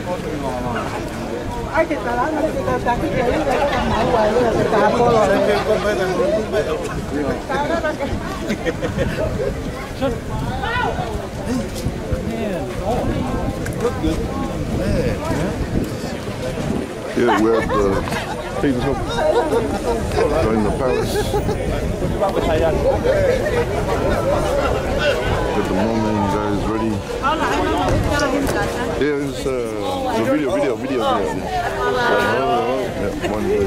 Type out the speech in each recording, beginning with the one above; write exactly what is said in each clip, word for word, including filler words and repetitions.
Here we have the Peter's Hop going to Paris. Got the morning guys ready. Here's uh, the video, video, video, video. Yeah, one, two.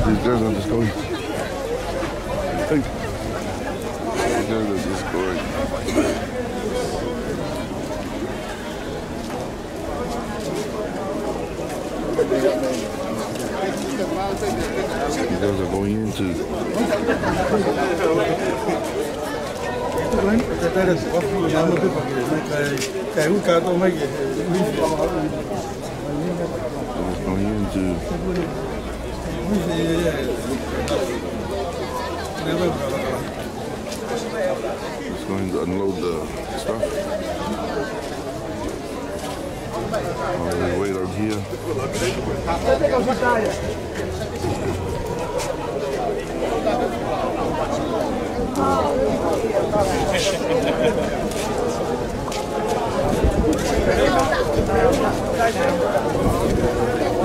These guys are just going. Hey. These guys are just going. You guys are going into. Going into. Just going to unload the stuff. While we wait out here.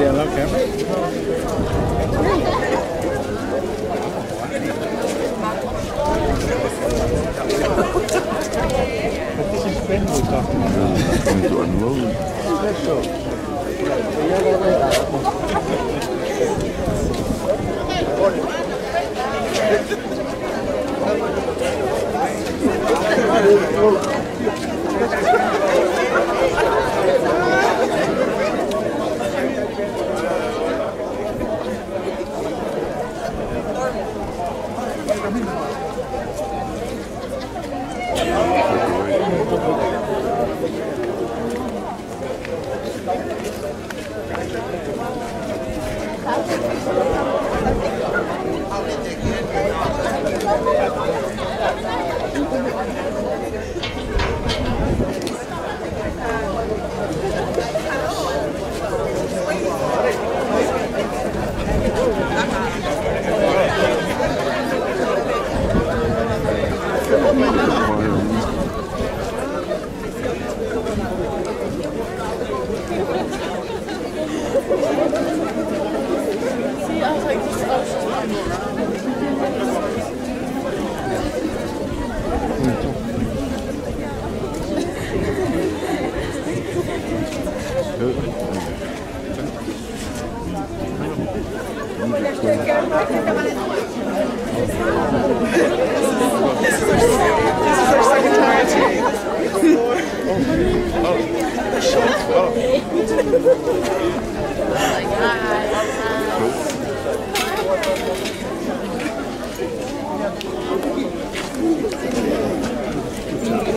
Yeah, okay. Going to unload.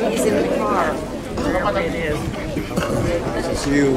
He's in the car. See you.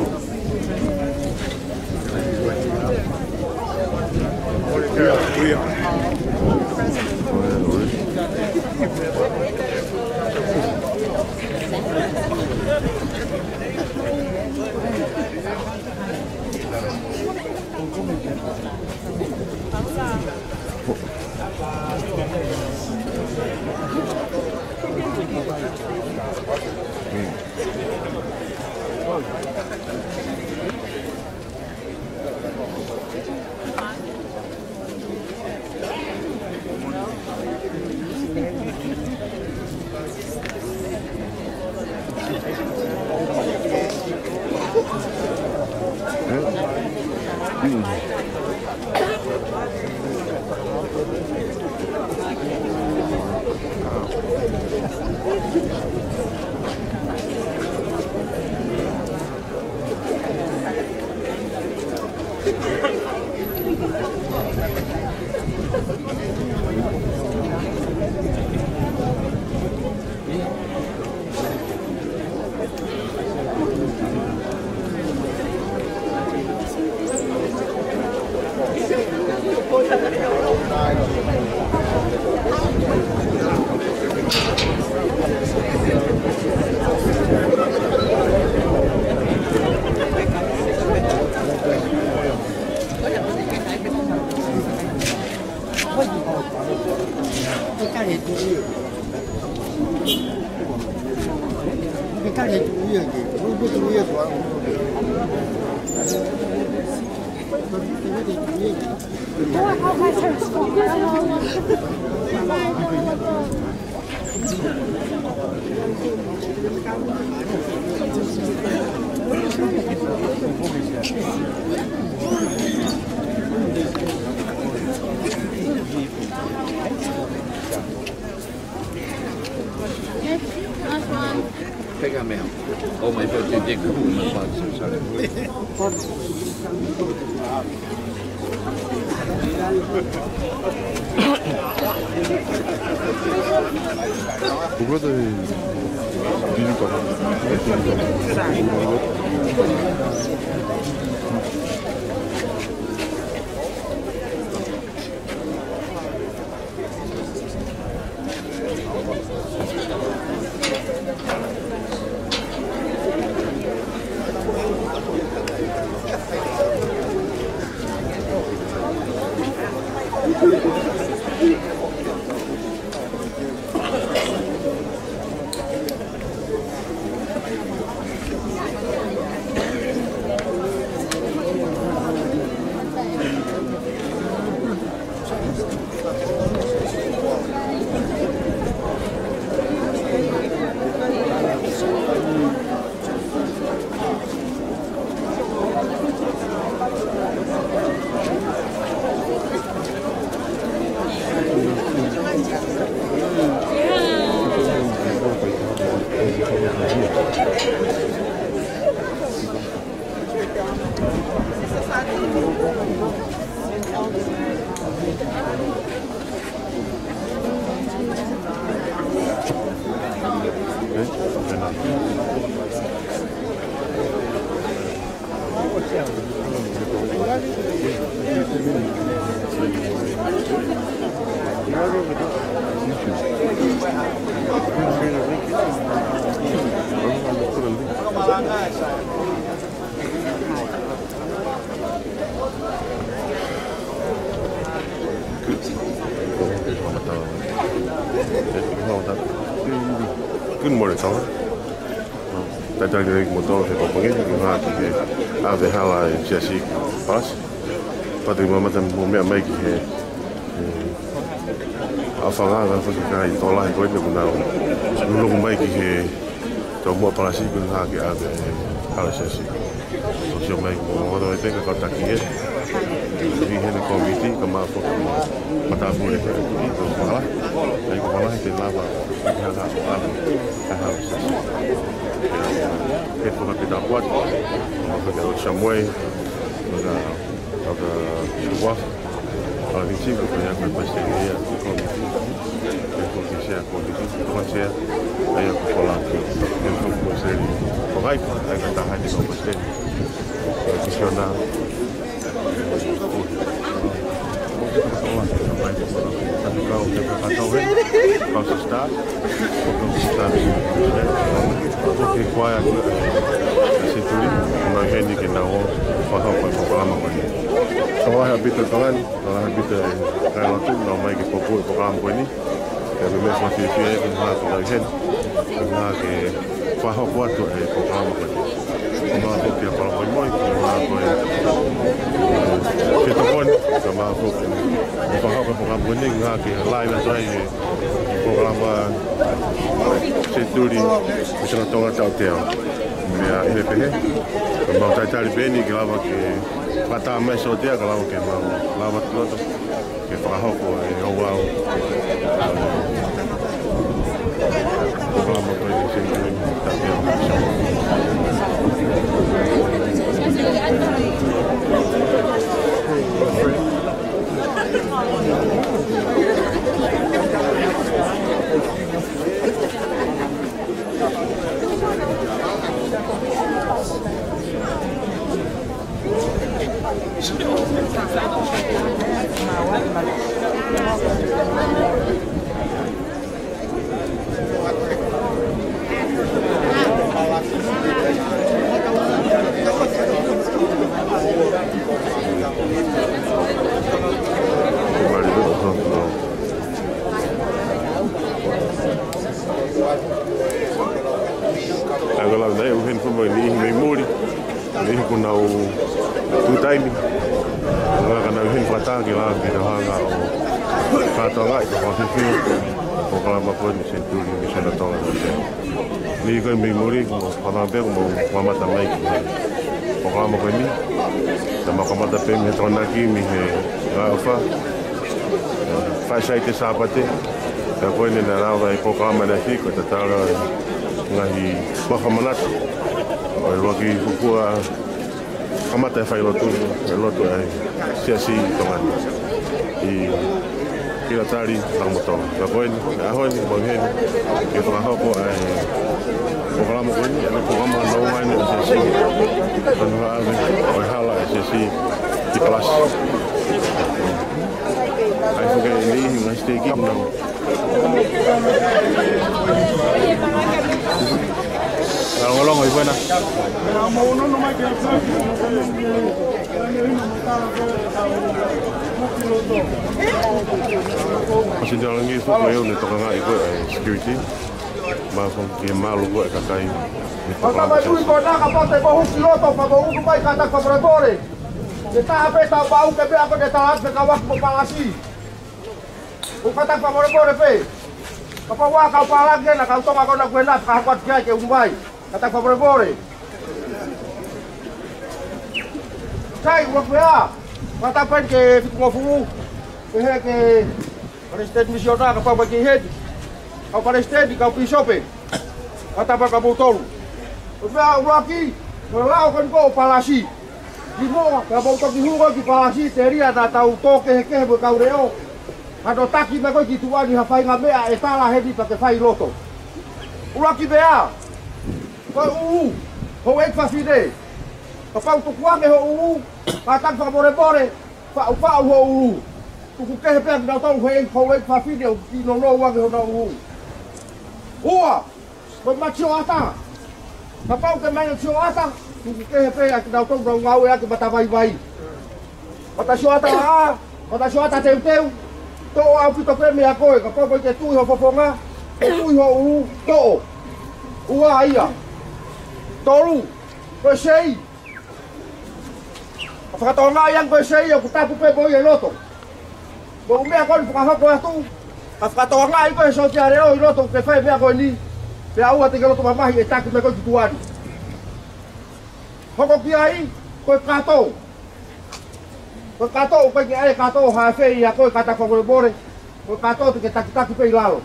Take a meal. Oh, my God, they take food in my box. I'm sorry. Good morning, Tom. Talitali lelei kimoutolu he pongipongi ni, ʻuhinga ki he ʻave hala e Siasi ki Palasi. Pea te u mamata mo meʻa mai ki he, he ʻaofanganga foki ʻa e kakai tokolahi ko eni ʻoku nau lululongo mai ki he taumuʻa Palasi ʻuhinga ke ʻave e hala Siasi. Sio mai mo ʻono e peka kau taki e. Ri heni kōmiti, kae ʻumaʻā foki matāpule he tuʻi ko Fala. ʻAi ko Fala he te lava ke hanga ʻo ʻave e hala Siasi. He fakapita kuat, maka ka o Samuel, maka, maka Siuafu, ʻa Viti, ko ia ko e palesiteni ia ko Viti, ko Viti, ko Viti, ko Viti, ʻa ia ko Fala, ko Viti, ko Viti, ko Viti, ko Viti, ko Viti, ko Viti, Tokolahi ʻaupito Tonga ni, tokolahi ʻaupito Tonga ni, tokolahi ʻaupito e kakai lotu, nau mai ke poupou e polokalama ko eni. Pea ko e meʻa fakafiefia ia ke hanga atu ʻi heni, ke hanga ke fakahoko atu e polokalama ko eni. Ko e meʻa ko ia polokalama ko eni, ko e meʻa ko e, ke tokoni, ko e meʻa ko e, ke fakahoko e polokalama ko eni, ke hanga ke live atu ai e polokalama Senituli Misiona Tonga Tautea. Meʻa ʻi he pehē, ko e meʻa talitali pē eni ke lava ke fakataha mai Sōtia, ke lava ke mau lava atu loto ke fakahoko e ouau. Polokalama ko eni Senituli Misiona Tautea. Nau tuʻu taimi, ngā ka nau heni fakatā ki la ki te hanga ʻo kātoanga ʻi te whawhiwhi, ʻo kalama koe ni Senituli Misiona Tonga ko te. Ni koe mei muri, mo whakamape, mo whamata mai ki he. ʻO kalama koe ni, na ma kamata pe mi he tonaki, mi he ngā ufa. Whaisai te Sāpate, ka koe ne na rau ai pōkalama na fi, ko te tala ngaahi whakamanata. ʻO e waki fukua kamata e fai lotu, e lotu ai, siasi Tonga ni. ʻI Kilatali, Lakamotonga. Ka koe ni, ʻaho ni, mau heni, ke whakahoko ai, pōkalama koe ni, ʻa e pōkalama nau ai ni, ʻa siasi. Kanu haʻave, ʻo e hala, ʻa siasi, ki Palasi. Ai fuke ni, ngaahi siteiki, nau. Longolongo i buena. Kasi te alangi fuku e ne toka ngā i koe ai security. Ma fong ke malu koe kakai. Kata mai tui ko na ka pote mo huki loto pa mo unu mai kata ka pore pore. Ke taha pe tau pau ke mea ko ke taha pe ka waku mo Palasi. Ko kata ka pore pore pe. Kapau ʻoku kau pālangi na kau Tonga ko na kuena ka hakuat kia ke umai. Kata ka pore pore. Kai ua kuea. Kata pen ke fitu mo fulu. Ke he ke Palesiteni Misiona kapau ʻoku ke heni. Kau Palesiteni, kau Pīsope. Kata pa ka moutolu. Ko mea ʻuluaki, ko lao ko ni ko Palasi. Ki moa, ka mau toki hunga ki Palasi, te ria na tau tō kehekehe mo kau leo. Ka no taki mai ko ki tuʻa ni ha faʻahinga meʻa ʻe tala heni pa ke fai loto. ʻUluaki meʻa, ko e ʻuʻu, houʻeiki fafine. Kapau tukuange ho ʻuʻu, ka taki fakamolemole, faʻufaʻu ho ʻuʻu. Tuku kehe pea ki nau tau hei, houʻeiki fafine, ʻo ki nono uange ho nau ʻuʻu. Ua, ko e matasioʻata. Kapau ke mai sioʻata, tuku kehe pē ʻa kinautolu nau ngāue ʻaki mata vaivai. Matasioʻata ʻa, matasioʻata teuteu. Toʻo ʻaupito pē meʻa ko ē, kapau ko e ke tui ho fofonga, ke tui ho ʻuʻu, toʻo. Ua ia. Tolu, ko e sei. Ka fakatokangaʻi ange ko e sei ʻoku tapu pē mo ia ʻi loto. Mo e meʻa ko eni fakahoko atu. Ka fakatokangaʻi ko e sōtia leʻo ʻi loto ke fai meʻa ko eni. Pea ʻoua te ke loto mamahi ʻe taki mai ko e ki tuʻa ni. Hoko ki ai, ko e kato. Ko e kato, ko e ke ʻai e kato, ha fē ia ko e kata fakamolemole. Ko e kato te ke takitaki pē ʻi lalo.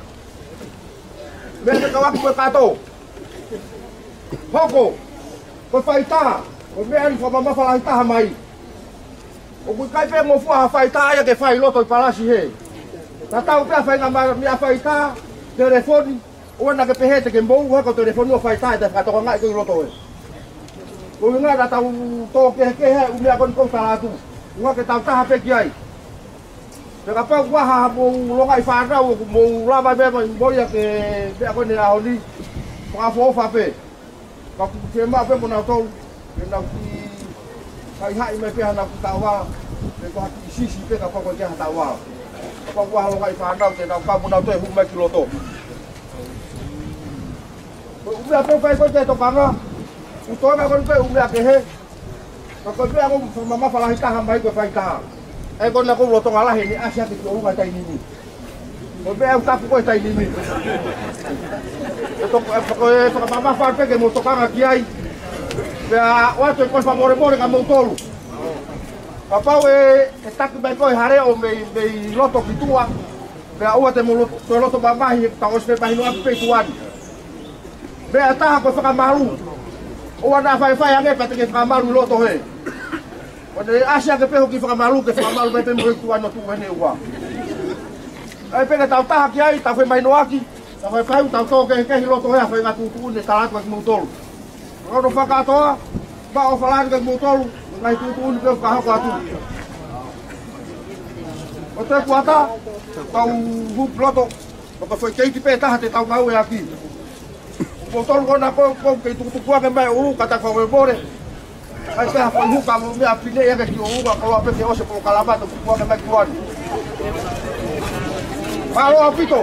Meʻa te kau ʻaki ko e kato. Hoko, ko e faitaha, ko e meʻa ni fakamamafa lahi taha mai. ʻOku ʻikai pē ngofua ha faitaha ia ke fai loto ʻi Palasi hē. Tatau pē ʻa e faingamālie ʻa e faitaha, telefoni, ʻoua naʻa ke pehē te ke mou hako telefoni ʻo faitaha ʻe taʻe fakatokangaʻi ko ē ʻi loto hē. Ko e ʻuhinga naʻa tau tō kehekehe ʻa e ʻū meʻa ko eni ʻoku ou tala atu. ʻUhinga ke tau taha pē ki ai. Pea kapau ʻoku ʻi ai ha mou longaʻi fānau ʻoku mou lava meʻa mai mo ia ke meʻa ko eni ʻaho ni. Fakaʻofoʻofa pē. Ka ʻoku ke maʻu pē mo nautolu. Ke nau kiʻi kaihaʻi mai pē hanau kiʻi taʻovala. Pe ko ha kiʻi sisi pē kapau ʻoku ʻikai ke ʻi ai ha taʻovala. Kapau ʻoku ʻi ai ha longaʻi fānau ke nau kau mo nautolu ʻe hū mai ki loto. Ko e ʻū meʻa pē ʻoku fai ko ē ke tokanga. ʻOku tokanga ko eni pē ʻū meʻa kehe. Ka ko e meʻa ʻoku fakamamafa lahi taha mai ko e faitaha. ʻE ko ena ʻoku lolotonga lahi ʻene ʻasi hake ki ʻolunga ʻi he taimi ni. Ko e meʻa ʻoku tapu ko ē ʻi he taimi ni. ʻE toko, ʻe faka-, ʻe fakamamafa pē ke mou tokanga ki ai. Pea ʻoatu e kole fakamolemole kia moutolu. Kapau ʻe, ʻe taki mai ko ē ha leʻo mei, mei loto ki tuʻa. Pea ʻoua te mou loto, toe loto mamahi, tau ʻosi pē mahinoʻaki pē ʻi tuʻa ni. Meʻa ʻe taha ko e fakamalu. ʻOua naʻa faifai ange pea te ke fakamalu ʻi loto hē. ʻOua naʻa ʻasi ange pē hoʻo kiʻi fakamalu, ke fakamalu mai pē mo e tuʻa ni ʻo tuʻu heni ua. ʻAi pē ke tau taha ki ai, tau fai mahinoʻaki, tau fai pau, tau tō kehekehe ʻi loto hē, ʻa e faʻahinga tuʻutuʻuni ʻe tala atu kia moutolu. Kau no fakatoa, ma o falani kia moutolu, ngaahi tuʻutuʻuni pē ʻoku fakahoko atu. ʻO te kuata, tau hupu loto, ʻo ka fai keiti pē taha te tau ngāueʻaki. Moutolu ko ena ʻoku, ʻoku kei tukutuku ange mai ʻo ʻuʻu kata fakamolemole. ʻAi pē ha fai huka mo meʻa pine ia ke ki ʻolunga koloa pē ke ʻosi e polokalama ʻo tukutuku ange mai ki tuʻa ni. Mālō ʻaupito.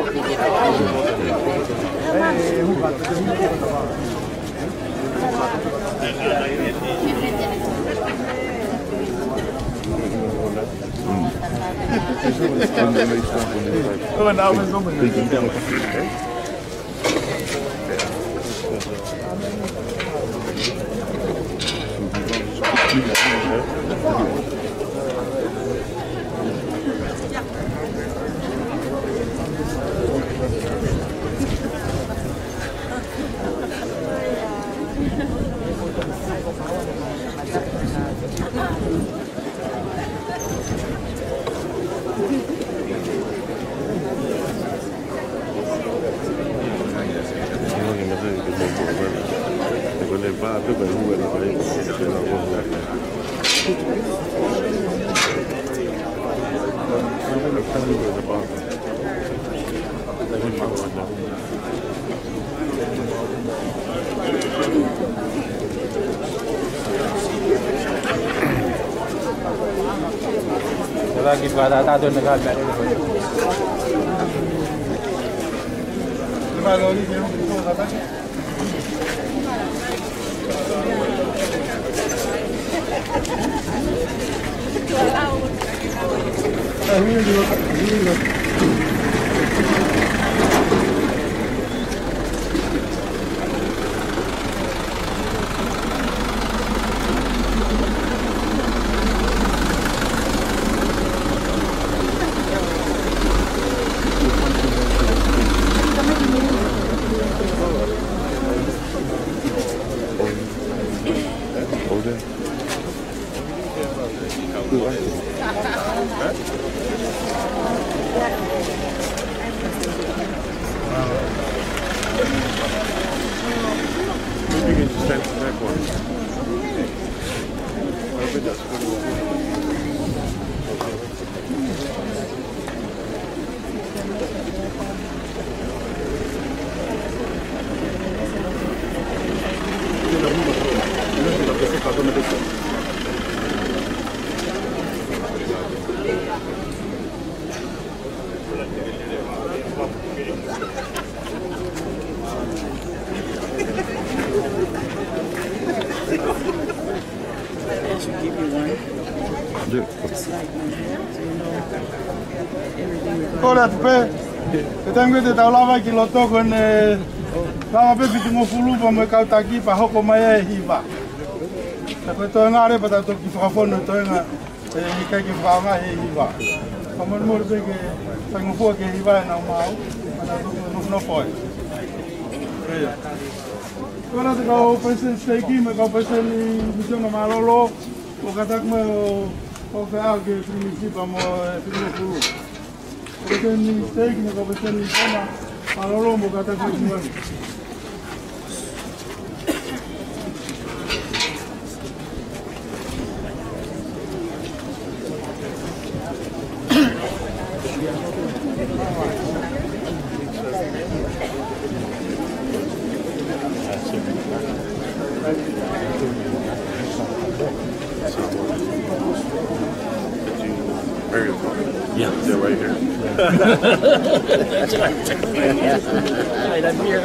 Kole atu pē, he taimi ko ē te tau lava ki loto ko eni, lava pē fitungofulu pea mo e kau taki pea hoko mai e hiva. Ka ko e toenga leva pea tau toki fakafonu e toenga, ʻe ʻikai ke fakaʻaongaʻi e hiva. Ka molemole pē ke faingofua ke hiva ʻenau maau, pea tau toki nofonofo ai. ʻIo. Ko ena te kau palesiteni siteiki mo e kau palesiteni misiona, mālōlō, ʻo kātaki mai ʻo, ʻo feʻao ki he Pilinisipa mo e fitungofulu. Palesiteni siteiki mo e kau palesiteni misiona, mālōlō mo kātaki mai ki muʻa. Yeah. They're right here. That's what I'm saying. Right, I'm here.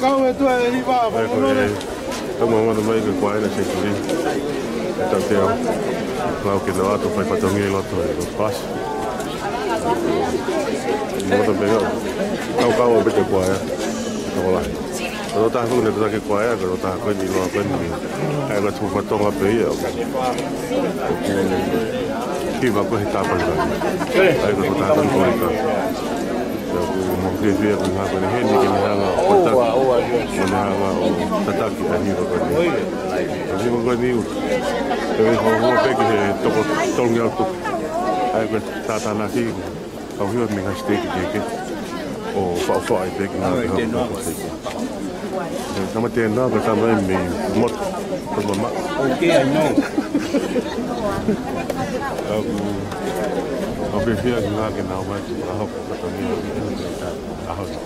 kau e tua e hiva, ʻa e ko e, tau mamata mai ko e kuaea ʻa e senituli. ʻE tau te au. Lau ke nau ʻoatu fai fatongia ʻi loto he loto pasi. Mamata pē au. Kau kau ʻo pē ke kuaea. Tokolahi. Ko e tokotaha ko eni, ko e tokotaha ko eni, ʻiloa ko eni. ʻA ia ko e tupu fatongia pē ia. Kiva ko e he tāpani ko eni. ʻA ia ko e tokotaha ko eni ko e ka. ʻOku mau fiefia ko e ngaahi ko eni heni ke ne hanga ʻo tataki. Ke ne hanga ʻo tataki ʻa e hiva ko eni. ʻA e hiva ko eni ʻoku te vei hohongo pē ki he toko tolungeau tupu. ʻA ia ko e tātānaki. Kau hiva mei he ngaahi siteiki kehekehe. ʻO faʻufaʻu ai pē ki he ngaahi ko e siteiki. Tama tēnā, ko e tama ē mei Motu, ko Mama. Okay, I know. Kau, kau fiefia ki he ngaahi ke nau mai, ka hoko, ka tau ni, ʻaho ni.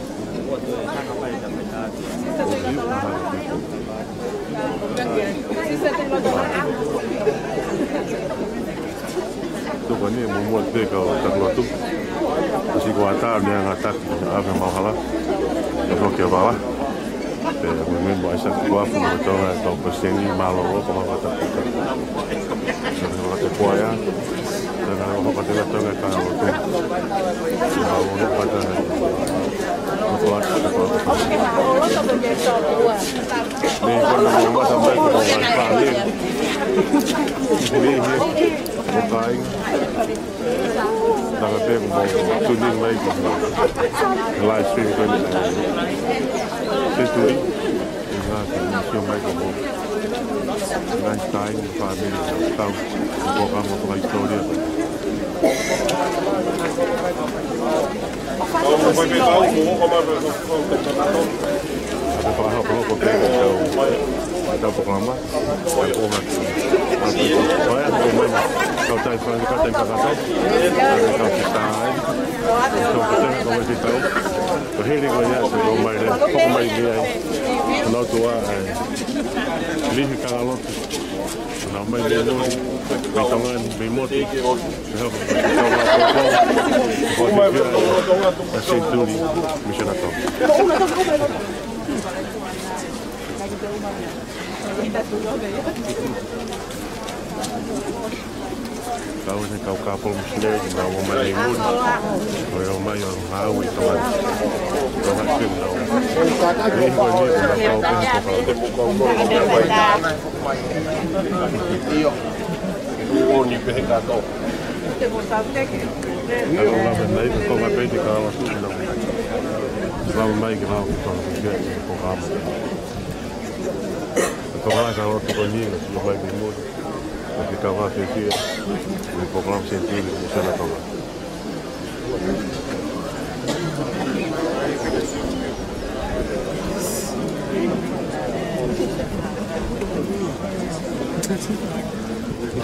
Tuku ni mo mo te ka o taku atu. Kasi ko ata me anga taki a me mau hala. Ko ke vala. Pe me me mo isa ko afu mo tonga ko peseni malo ko ma kata. Ko te kuaea. Tena ko ka te la tonga ka o te. Mau mo kata. Ko ata ko. Ni ko na mo mata mai ko ma pa ni. Ni ni. ʻOku ʻikai. Tanga pē ko mo tune in mai ko mo live stream ko eni. Te tui. ʻI ngā ke ni sio mai ko mo. Nice time, family, tau. Ko ka mo ko hisitoria. Kau mo ko pe kau mo ko ma ko ko ko ko. Fakahopohopo pē ʻetau, ʻetau polokalama. ʻOku ʻomai, ʻoku ʻomai, kau tai fai, kau tai kakato. Kau tai fai. Kau tai kakato. Ko hili ko ia, ko mai le, ko mai le ai. Nau tua ai. Lihi kangalotu. Nau mai mei Moli, mei Tonga ni, mei Moti. Mei Tonga, Tonga, Tonga, Tonga, Senituli, Misiona Tonga. Kau ʻi he kau kapolo misinale, nau ō mai mei Moli. ʻO ō mai ʻo ngāue ʻi Tonga ni. Tonga ni nau. Ni ko ni ko nau kau pē he kau. ʻIo. Ko ni pē he kato. Nau lava mai, ko Tonga pē te kau atu nau. Lava mai ke nau ki Tonga pē ko kama. Ko la ka lotu ko ni, ko mai mei Moli. Ko ke kau fiefia, mei polokalama Senituli, Misiona Tonga.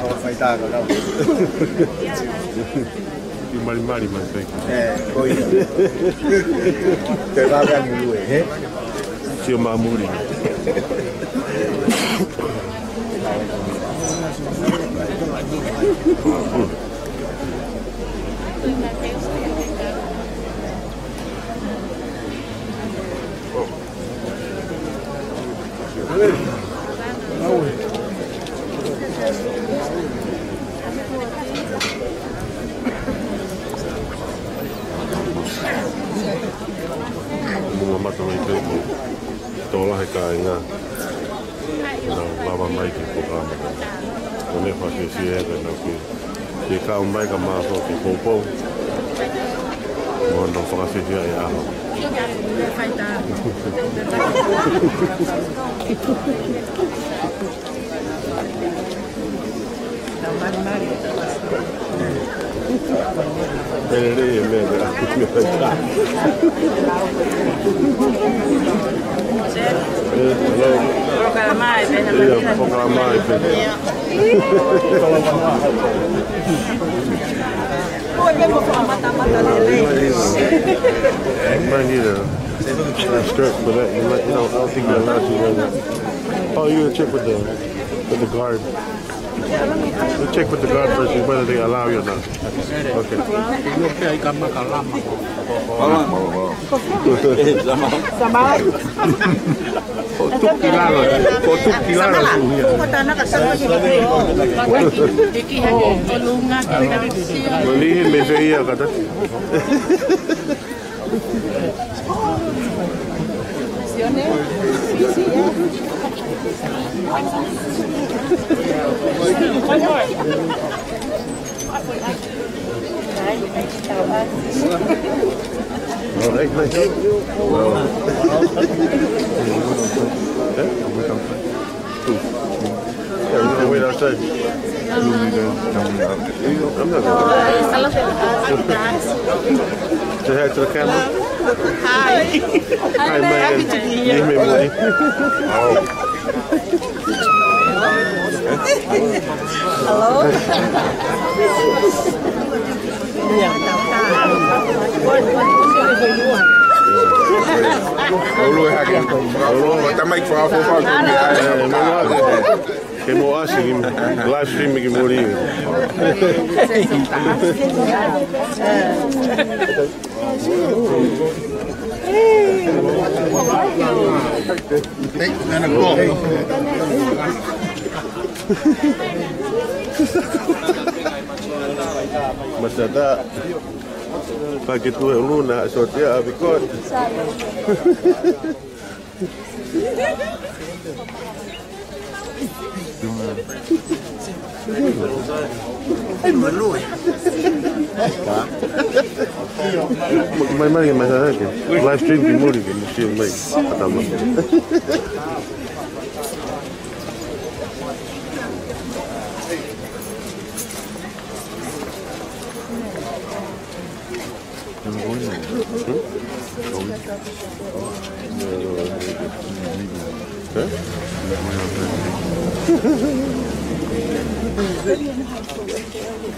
Mau faitā ko nau. ʻI malimali mai pē. ʻE, ko ia. Te vave anu lue, he? Sio mamuli. Muʻa mata mai pē ko e tokolahi kāinga. Nau lava mai ki he polokalama. Ko e meʻa fakafiefia ē ka nau ke, ke kau mai ka māfo ki poupou. Mo nau fakafiefia e ʻaho. Lelei e meʻa, meʻa. Hello. Polokalama ē pē. ʻIo, polokalama ē pē. Might need a, a strap for that. You might, you know, I don't think they allow you right now. Oh, you gotta check with the, with the guard. We'll check with the guard first, whether they allow you or not. Okay. Sama. Ko tuki lalo, ko tuki lalo. Mali me fe ia kata. All right, nice. Well. Yeah, we're done. Yeah, we're gonna wait outside. I'm not gonna. Say hi to the camera. Hi. Hi, Megan. Happy to be here. Hello. ʻOlunga hake. ʻOlunga, tamai fafo fafo. Ke mo ʻasi ki live stream ki muli. Masata. Pake tu e ʻulu na, so tia, because mai, mai, mai, mai, mai, live stream ki muli, ki muli, mai. Atama. Going on? Hmm? Going? Huh?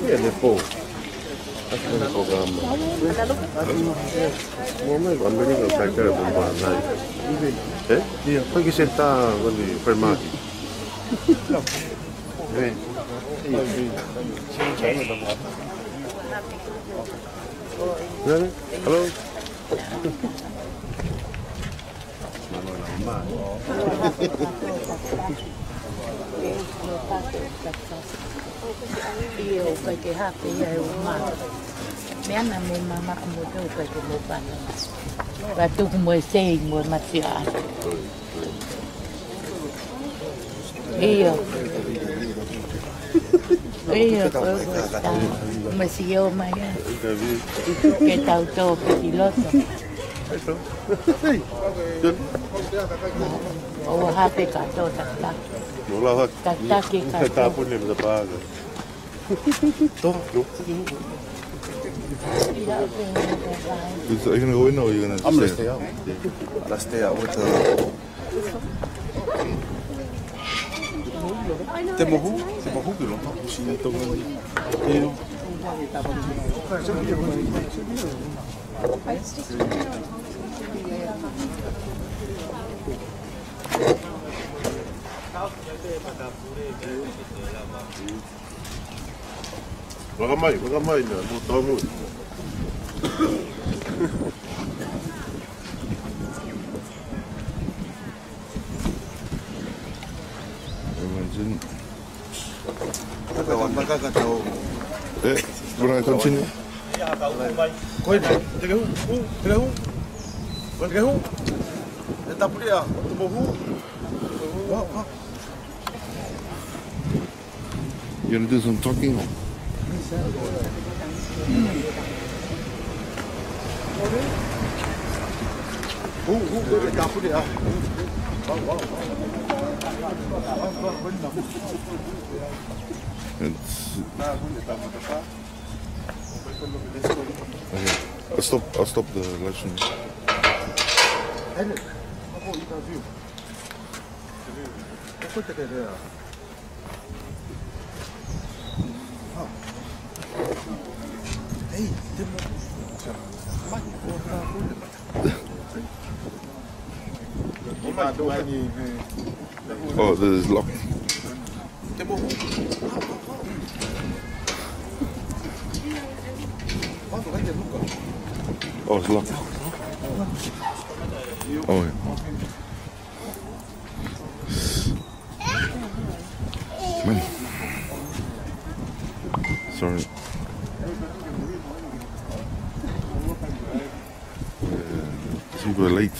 Yeah, they're full. That's what they call them. Well, maybe I'm reading a factor of them. Eh? Yeah, like you said, uh, when the friend market. Eh. Hello? ʻIo, ʻikai ke hape ia e uma. Meʻa na mo mama mo te ʻikai ke mo pana. Ka tuku mo e sei mo e mafia. ʻIo. ʻIo, ko e ko e ta. Masi o mai ia. Ke tau tō ki loto. ʻO hape ka tō takitaki. Takitaki ka tō. Are you gonna go in or are you gonna I'm gonna stay? Stay out. Yeah. I'll stay out with the Te mohu, te mohu ki loto. Sini tau. Vakamai, vakamai na, mo tau mo. Imagine. Maka, maka, maka, tau. Eh, we're gonna continue. Ko ena, te ke hū, hū, te ke hū. Ko te ke hū. E tapuli a, te mo hū. Wa, wa. You gonna do some talking? Hū, hū, hū, e tapuli a. Wa, wa, wa. It's, okay. I'll stop, I'll stop the live stream. Oh, this is locked. Oh, it's locked. Oh, yeah. Man. Sorry. Uh, I think we're late.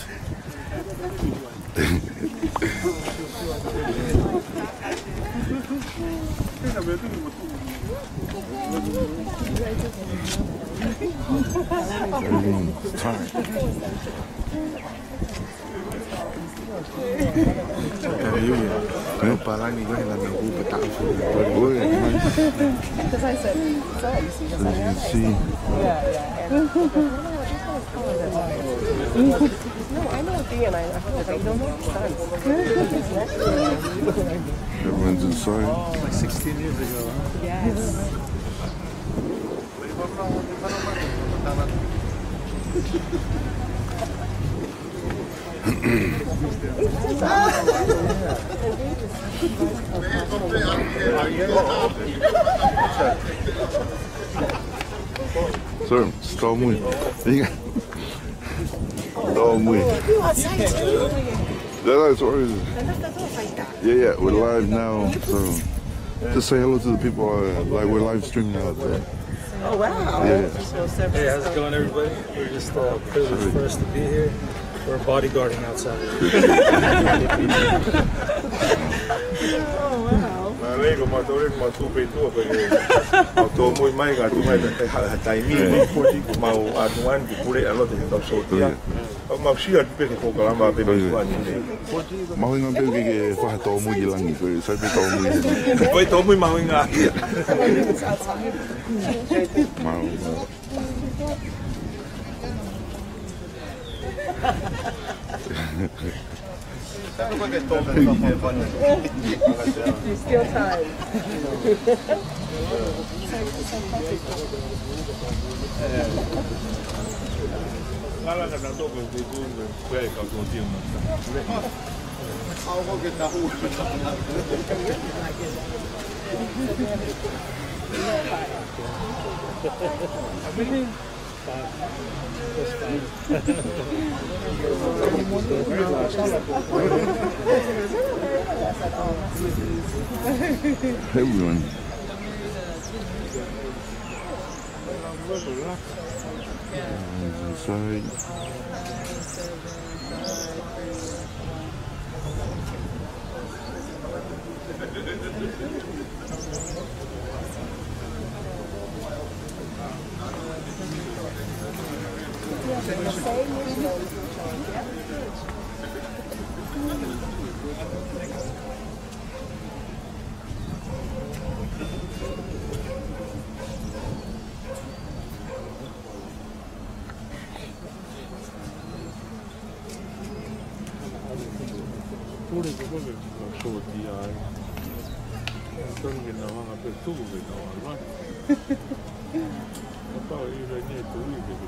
Everyone's tired. Kau palani ko e hela me kupa taʻu. Oi, nice. Because I said, so easy. As you can see. Yeah, yeah. No, I know D and I, I don't know. Everyone's inside. Like sixteen years ago, huh? Yes. Sir, tau mui. Tau mui. Yeah, yeah, we're live now, so just say hello to the people. Uh, like, we're live streaming out there. Oh, wow. Yeah. Hey, how's it going, everybody? We're just, uh, privileged for us to be here. We're bodyguarding outside. Oh, wow. Mālō, ko mātou ʻoku mātou pē tuʻu pē. Mātou mui mai ka tuʻu mai ha, ha taimi. Ko mau atu atu ki Pule ʻalu atu ki tau sōtia. Ko mau sio atu pē ki he polokalama pē mai kuani. Mahuʻinga pē ke, ke fai ha tōmui ki langi, ko e sai pē tōmui. Ko e tōmui mahuʻinga ia. Mau. There's still time. Everyone. Sorry. Pule ko koe ke sōtia ai. Tonu ke nau hanga pē tuku ke nau ala. Kapau ʻi he ʻi he tuʻi ke ke.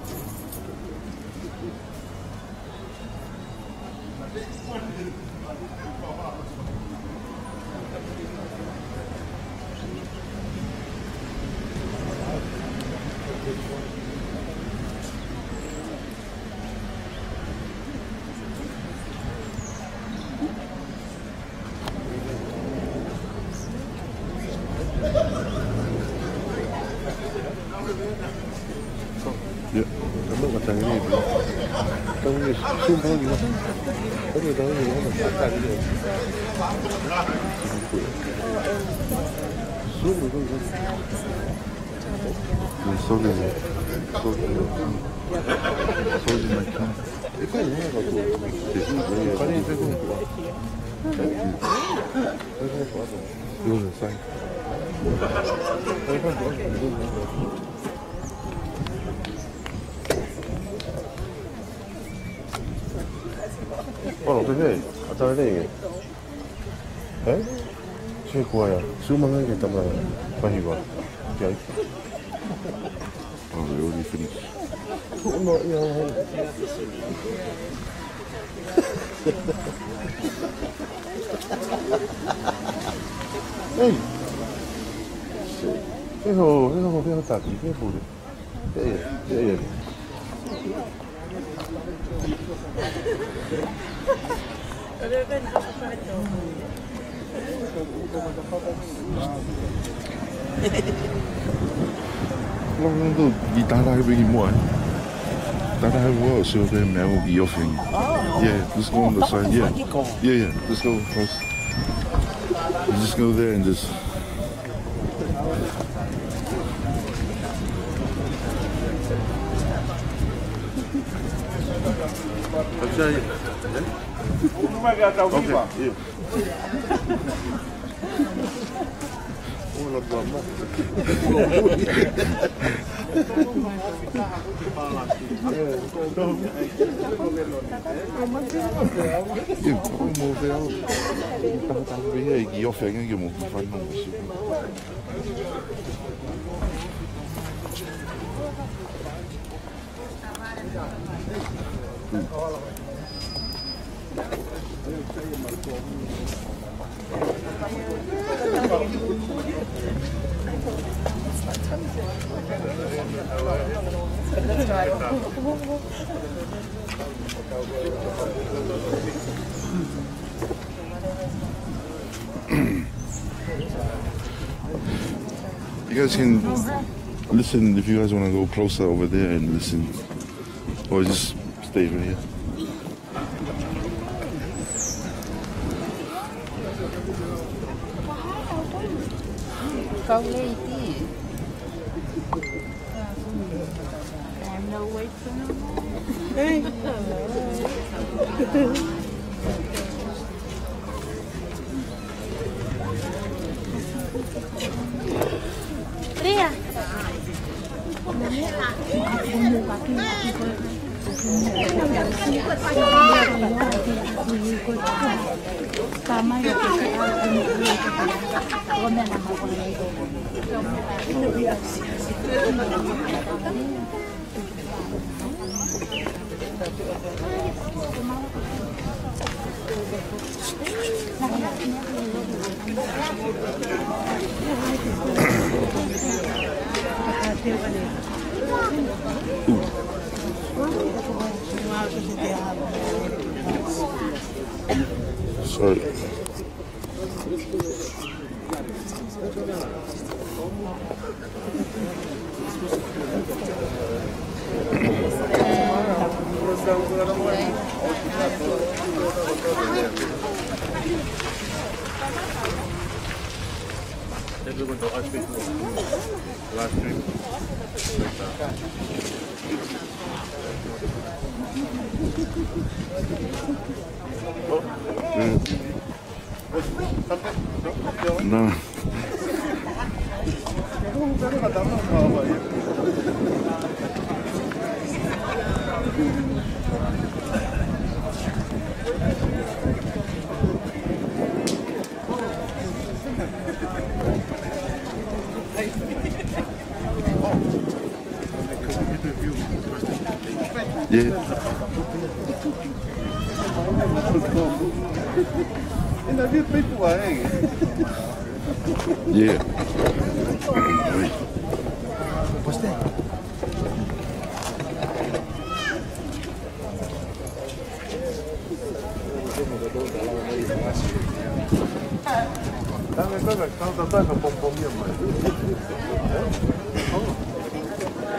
Sorry, sorry, sorry, my friend. Oh, okay. Ē? Sio ko ia. Sio mai ki he tama fahiva. Ki ai. Oh, they already finished. No, ia, ia. Hey. Ē hō, ē hō, ē hō, taki, ē pule. Ē, ē, ē. Long, long, long, ʻi he taha pē ki muʻa. Taha pē ki muʻa, so the man will be offering. Oh. Yeah, just go on the side, yeah. Yeah, yeah, just go across. You just go there and just Okay, yeah. You guys can listen if you guys wanna go closer over there and listen. Or just stay right here. Kau lady. I'm no wait for no more. Hey. Ria. Sorry. Mm. No.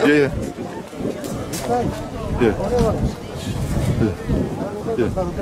Yeah. Yeah. Yeah, yeah. Yeah. Yeah. Yeah.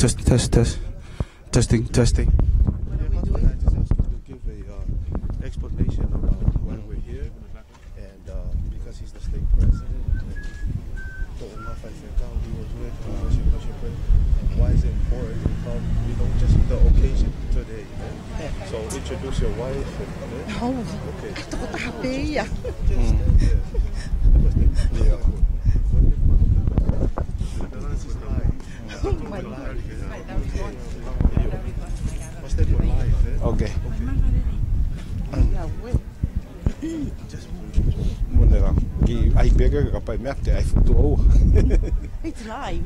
Test, test, test. Testing, testing. Yeah, Pastor, I just asked you to give a, uh, explanation about why we're here, and, uh, because he's the stake president, and Toʻonga Faifekau, he was with, uh, Worship, Worship, and why is it important? Um, you know, just the occasion today, you know? So introduce your wife, and, uh, oh, okay. Tokotaha pē ia. Just, uh, yeah. Yeah. What if, what if, what if, what if, what if, Okay. Mone la, ki ai peke ka pai mea te ai futu o. It's live.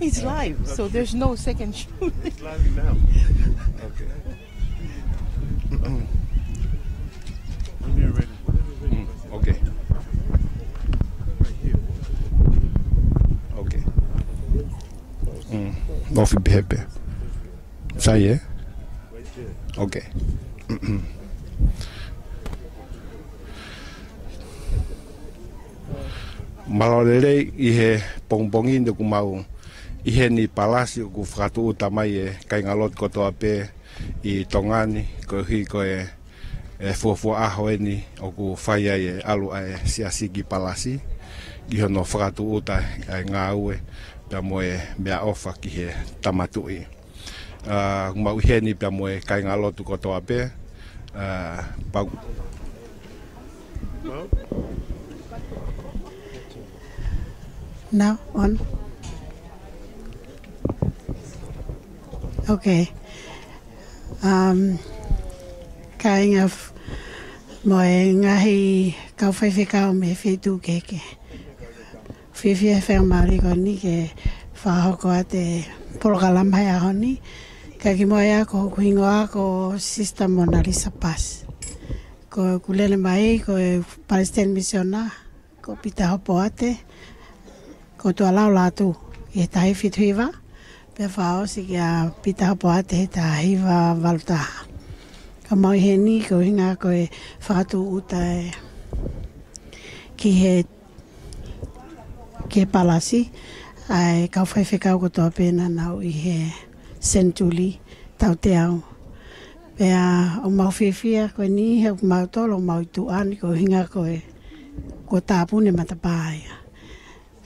It's live, so there's no second shoot. It's live now. Okay. When you're ready. Mm, okay. Right here. Okay. Mm, ofi pē pē. Sai, ē? Okay. Mālō e lelei ʻi he pongipongi ni ʻoku mau ʻi heni Palasi ʻoku fakatūʻuta mai e kāingalotu kotoa pē ʻi Tonga ni, koeʻuhi ko e e fuofua ʻaho eni ʻoku fai ai e ʻalu ʻa e Siasi ki Palasi, ki hono fakatūʻuta ʻa e ngāue pea mo e meʻaʻofa ki he Tama Tuʻi. ʻA, mau ʻi heni pea mo e kāingalotu kotoa pē, ʻa, pau. Now on. Okay. Um, kāinga f-, mo e ngaahi kau faifekau mei he feituʻu kehekehe. Fiefia he faingamālie ko eni ke fakahoko atu e polokalama he ʻaho ni. Ka kimuʻa ia ko hoku hingoa ko Sister Mona Lisa Pass. Ko ʻeku lele mai ko e Palesiteni Misiona ko Pita Hopoate, ko Tuʻalau Lātū, ʻi he taha hiva fitu hiva, Pea fakaʻosi kia Pita Hapoate he taha hiva valu taha. Ka mau ʻi heni ko e ʻuhinga ko e fakatūʻuta ē ki he, ki he palasi, ʻa e kau faifekau kotoa pē naʻa nau ʻi he senituli tauteau. Pea ʻoku mau fiefia ko eni he ʻoku mau tolo mau ʻi tuʻa ni ko e ʻuhinga ko e, ko e tāpuni matapā ia.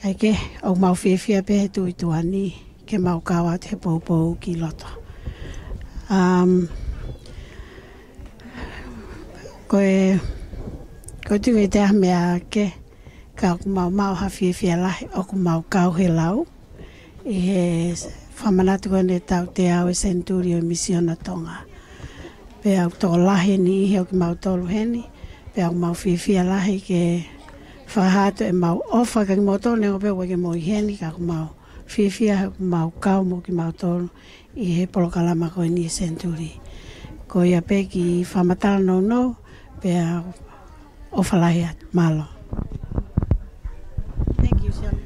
ʻAi ke, ʻoku mau fiefia pē he tuʻu ʻi tuʻa ni, ke mau kau atu he poupou ki loto. Um, ko e, ko e tuku e te aha mea ke, ka ʻoku mau maʻu ha fiefia lahi, ʻoku mau kau he lau, ʻi he fakamanatu ko eni tauteau e senituli ʻo e Misiona Tonga. Pea ʻoku tokolahi e niʻihi ʻoku mau tolo heni, pea ʻoku mau fiefia lahi ke fakahā atu ʻemau ʻofa kia kimoutolu neongo pē ʻoku ʻikai ke mou ʻi heni ka ʻoku mau fiefia he ʻoku mau kau mo kimautolu ʻi he polokalama ko eni e senituli. Ko ia pē ki he fakamatala nounou, pea ʻofa lahi atu, mālō. Thank you, Shirley.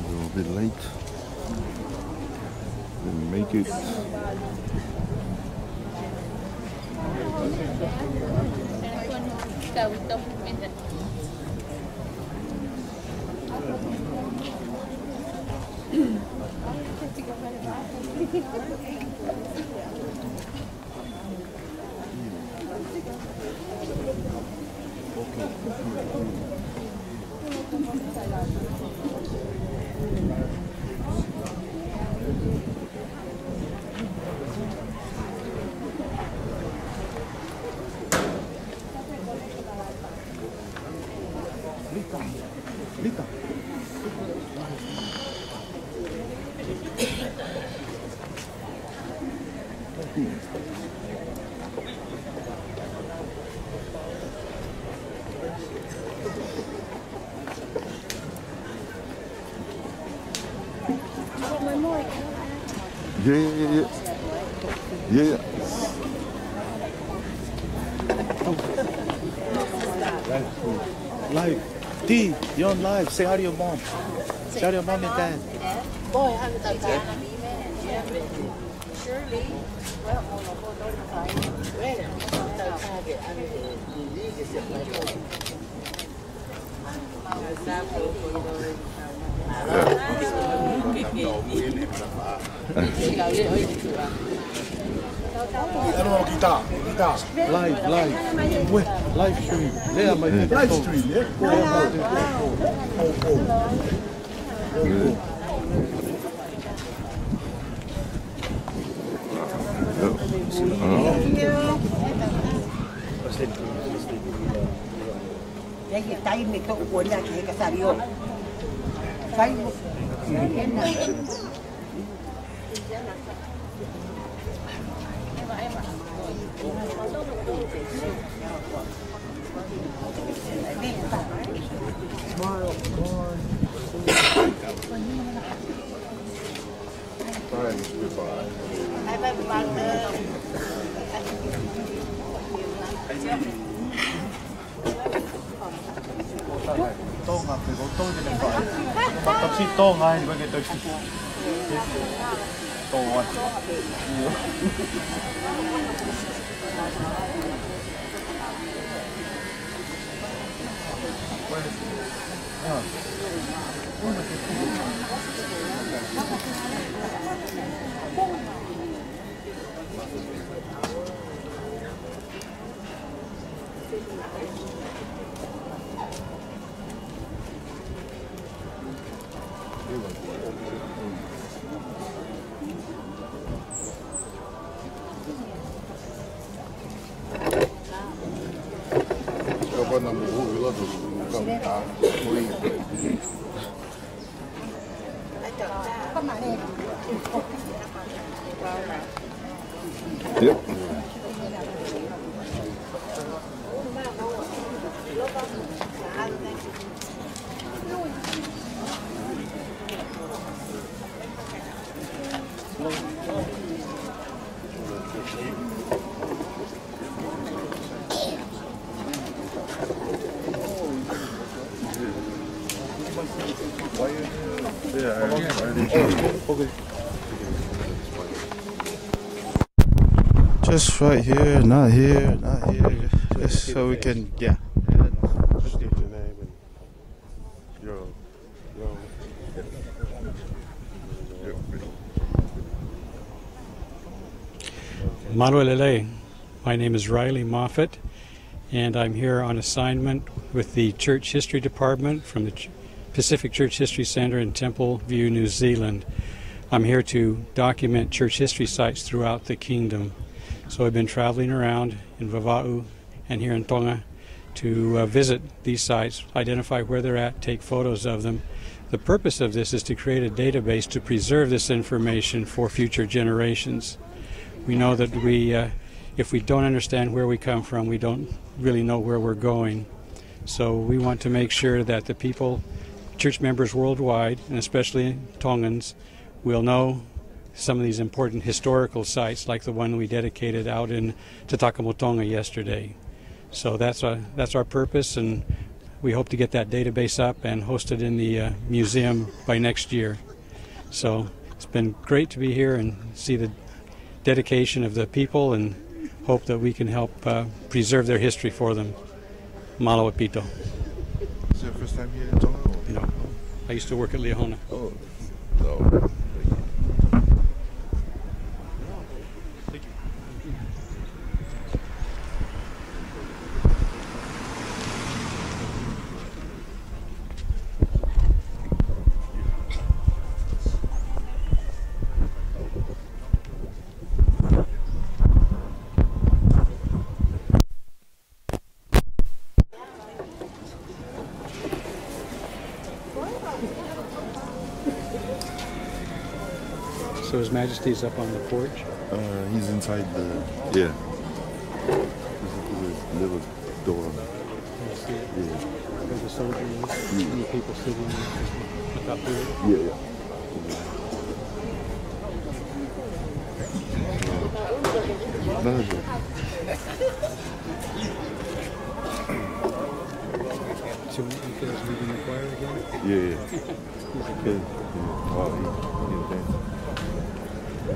We're a bit late. Didn't make it. Yeah, yeah, yeah, yeah. Yeah, yeah. Live. T, you're on live. Say hi to your mom. Say hi to your mom and dad. Live, live. Live stream. There, my friend. Live stream, yeah? Oh, oh, oh. Ia, ia, taimi ko ē ʻoku ʻi ai ke he kasario. Kai mo. Tonga, pe ko Tonga ke ne fai. Mataʻi Tonga, ʻi he ke toi. Tonga. Yep. Just right here, not here, not here. Just so we can, yeah. Mālō e lelei. My name is Riley Moffitt, and I'm here on assignment with the Church History Department from the Ch-, Pacific Church History Center in Temple View, New Zealand. I'm here to document church history sites throughout the kingdom. So I've been traveling around in Vavaʻu and here in Tonga to, uh, visit these sites, identify where they're at, take photos of them. The purpose of this is to create a database to preserve this information for future generations. We know that we, uh, if we don't understand where we come from, we don't really know where we're going. So we want to make sure that the people, church members worldwide, and especially Tongans, we'll know some of these important historical sites like the one we dedicated out in Tatakamotonga yesterday. So that's our, that's our purpose, and we hope to get that database up and hosted in the, uh, museum by next year. So it's been great to be here and see the dedication of the people and hope that we can help, uh, preserve their history for them. Mālō ʻaupito. Is it your first time here in Tonga, or? No. I used to work at Liahona. Oh, no. Thank you. So His Majesty is up on the porch? Uh, he's inside the, yeah. There's a, there's a little door on it. Can you see it? Yeah. There's a soldier in it, and the people sitting on top of it. Yeah, yeah. No, no. So you guys leading the choir again? Yeah, yeah. He's a good. Yeah, yeah. Wow, he, he can dance. Yeah.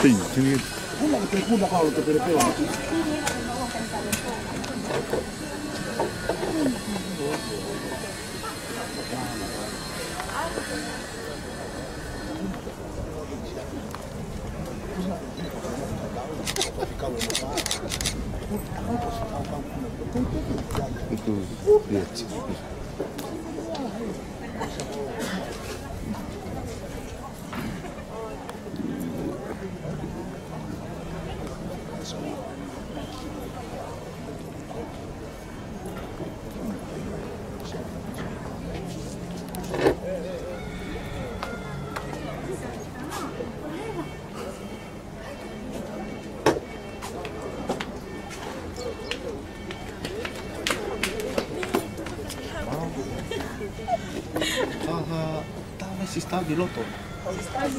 Thing, thing. Itu, iya. Taha, taha mai sister ki loto.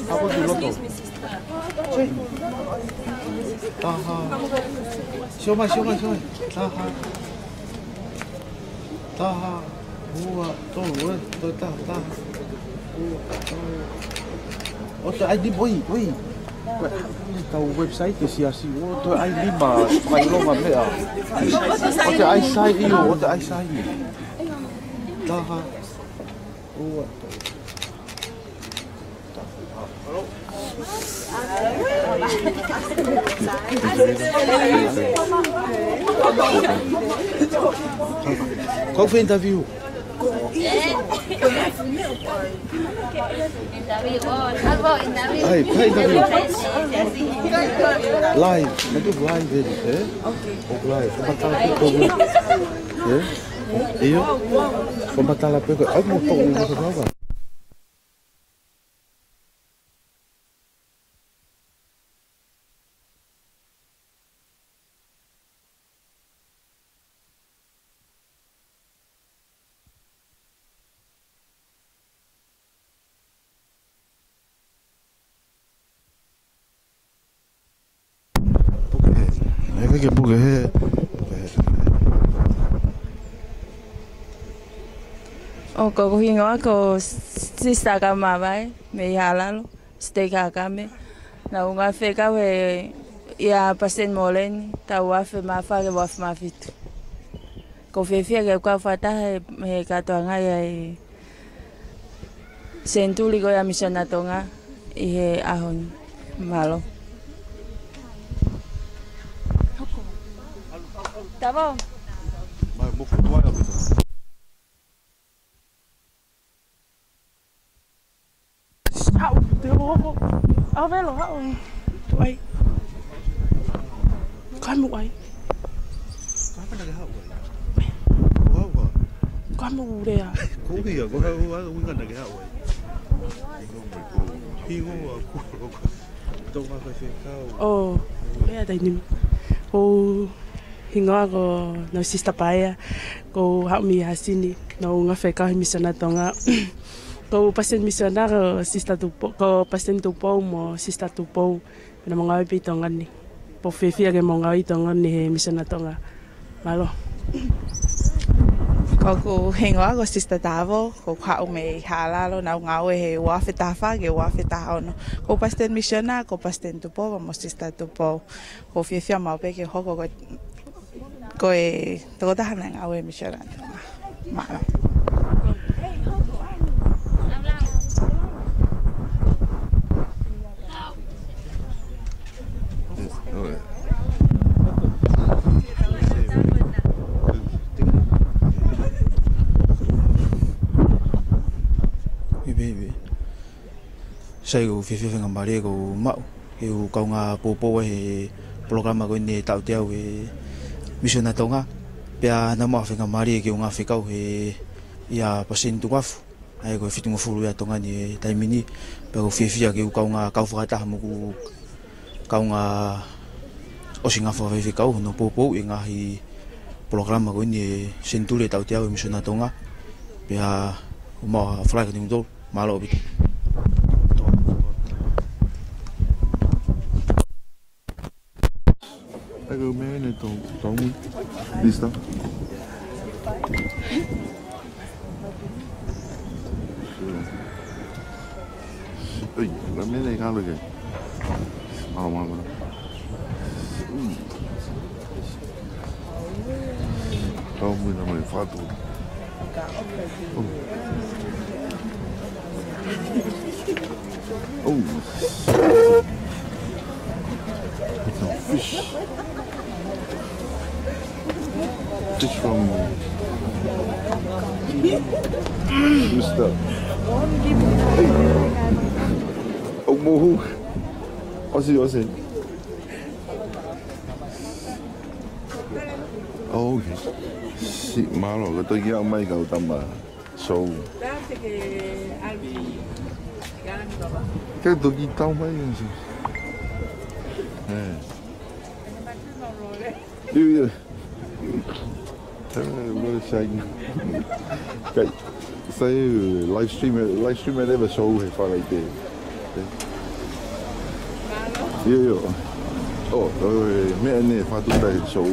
Ako ki loto. Taha. Sio mai, sio mai, sio mai. Taha. Taha, ua, tolu, ē, toe taha, taha. Ua, tolu. ʻOua te ʻai lima, ʻoi, ʻoi. Ko e, tau website ʻa e siasi, ʻoua te ʻai lima, fakaʻilonga meʻa. ʻOua te ʻai sai ʻio, ʻoua te ʻai sai ʻio. Taha, ua, tolu. Kau fai interview. Hai, fai interview. Live, na tu live, ē? ʻOku live, fakamatala pē ko ē. Ē? ʻIo? Fakamatala pē ko ē. ʻAi mo tō, mo tō. Puke hē. ʻE, ke puke hē. ʻOku, ko hoku hingoa ko Sister Kamavae, mei Hālalo, State Kakame. Naʻá ku ngāue fekau he ʻia Pasiteni Moleni, taʻu ua afe mā fā ki he ua afe mā fitu. ʻOku ou fiefia ke u kau fakataha he, he kātoanga ʻa e senituli ko ia ʻa e Misiona Tonga ʻi he ʻaho ni. Mālō. Tavo. Mai, mo futu ai a pita. Haʻu, te u hoko. ʻAve lō, haʻu. Tuʻai. Kamu ai. Ko hapa na ke haʻu ai? Ko hapa? Kamu lea. Ko ia, ko hapa, ko ia na ke haʻu ai? Hingoa, ko, ko, ko. Tau ngāue fekau. ʻO, lea taimi ni. Ko hoku hingoa ko Nau Sister Paea, ʻoku ou haʻu mei Hasini, naʻá ku ngāue fekau he Misiona Tonga. Ko e Pasiteni Misiona ko Sister Tupou, ko Pasiteni Tupou mo Sister Tupou, pea naʻa mau ngāue pē ʻi Tonga ni. ʻOku ou fiefia ke mau ngāue ʻi Tonga ni he Misiona Tonga. Mālō. Ko hoku hingoa ko Sister Tavo, ʻoku ou haʻu mei Hālalo, naʻá ku ngāue he ua afe taha fā ki he ua afe taha ono. Ko e Pasiteni Misiona, ko Pasiteni Tupou, mo Sister Tupou. ʻOku ou fiefia maʻu pē ke hoko ko e, ko e tokotaha naʻe ngāue he Misiona Tonga. Mālō. Sai, ʻoku ou fiefia faingamālie kuo u maʻu ke u kaungā poupou he polokalama ko eni ʻe taʻu teau ʻa e Misiona Tonga. Pea naʻa mau faingamālie ke u ngāue fekau he ʻia Pasiteni Tukuafu. ʻA ia ko e fitungofulu ia ʻa Tonga ni he taimi ni. Pea ʻoku ou fiefia ke u kaungā kau fakataha mo hoku kaungā ʻosi ngāue fakafaifekau hono poupou ʻi he ngaahi polokalama ko eni ʻa e senituli ʻe taʻu teau ʻa e Misiona Tonga. Pea ʻoku mau fakaʻamu ki he tolu. Mālō ʻaupito. Ai, ko e meʻa eni ʻoku tau, tau mui. Lista. Oi, la mene kalo ke. Malo, malo, malo. Ui. Tau mui na mai fatu. Oh. Oh. Some fish. Fish from Mister. Hey. Oh, mohu. Aussie, Aussie. Oh, okay. Si, malo, ka toi kia mai kau tama. So. Ka toki tau mai, si. Eh. Io, io. Eh, what a shame. Kai, sai live stream, live stream e leva show he fala i te. Io, io. Oh, eh, meʻa ne fatu tai show.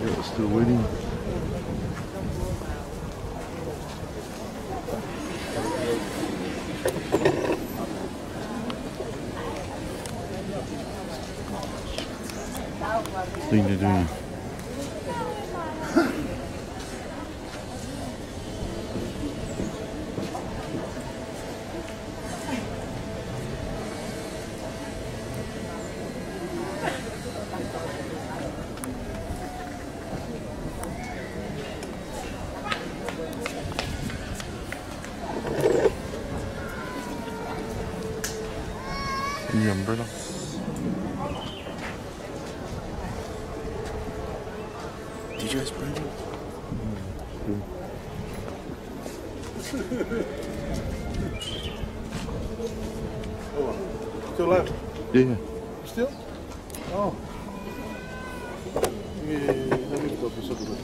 Yeah, still waiting. Thing to do. Any umbrella? Did you guys bring it? Mm, mm. Still alive? Yeah. Still? Oh. Yeah, let me put this over there.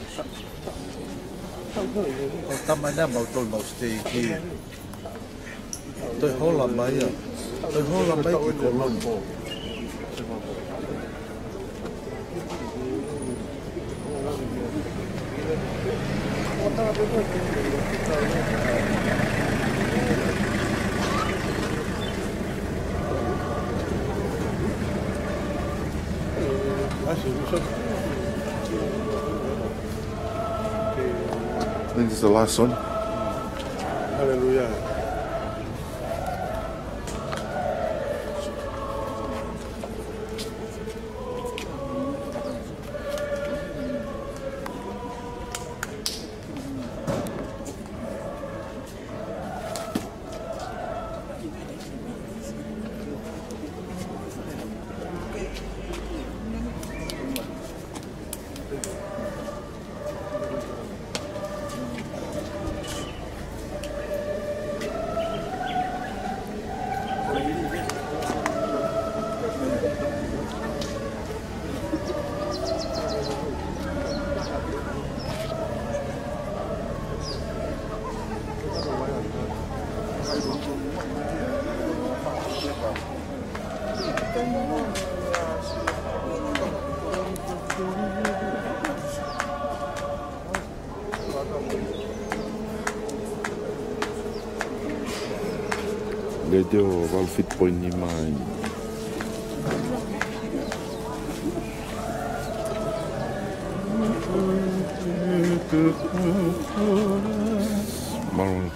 ʻO tama na mau tolu mau stay here. Toe hola mai ia. Toe hola mai ki Koloni. I think this is the last one. Hallelujah. Lete ʻo valu fitu poini nima ai. Malo.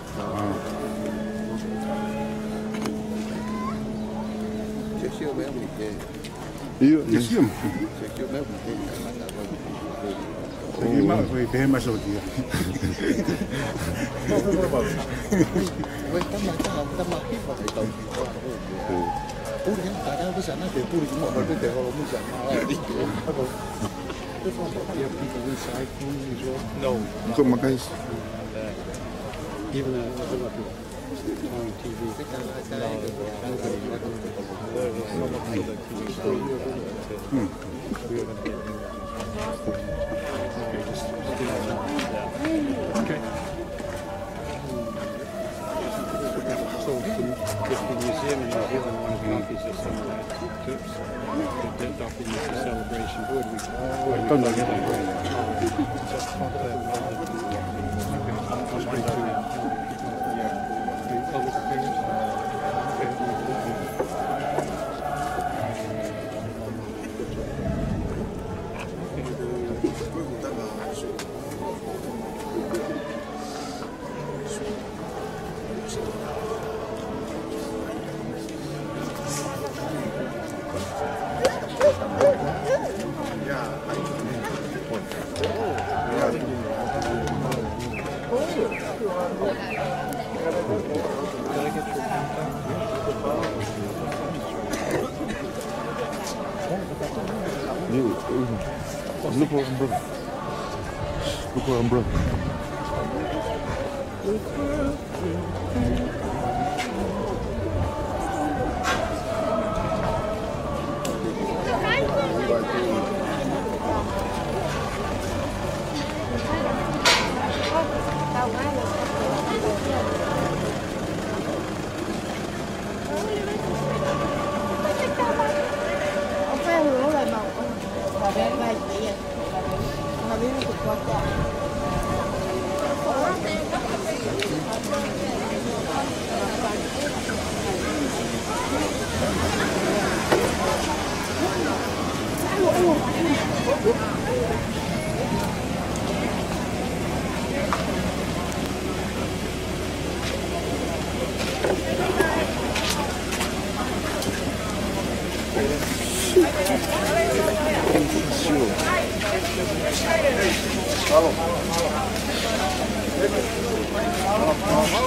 Sio, sio, meʻa mui te. ʻIo, ʻio. Sio, sio. Sio, sio, meʻa mui te. Sio, meʻa mui te. Sio, meʻa mui te. Ue, tama, tama, tama, hiva, hiva, hiva. Puli, ya, tara, bisa, na, te puli, mo, mo, te, te, holo, musa. No. Iko makais. Even, uh, on T V. So, if the museum in New Zealand wanted copies of some of that, oops, the, the documents, the celebration board, we, we, just contact them. You, you look for umbrella. Look for umbrella.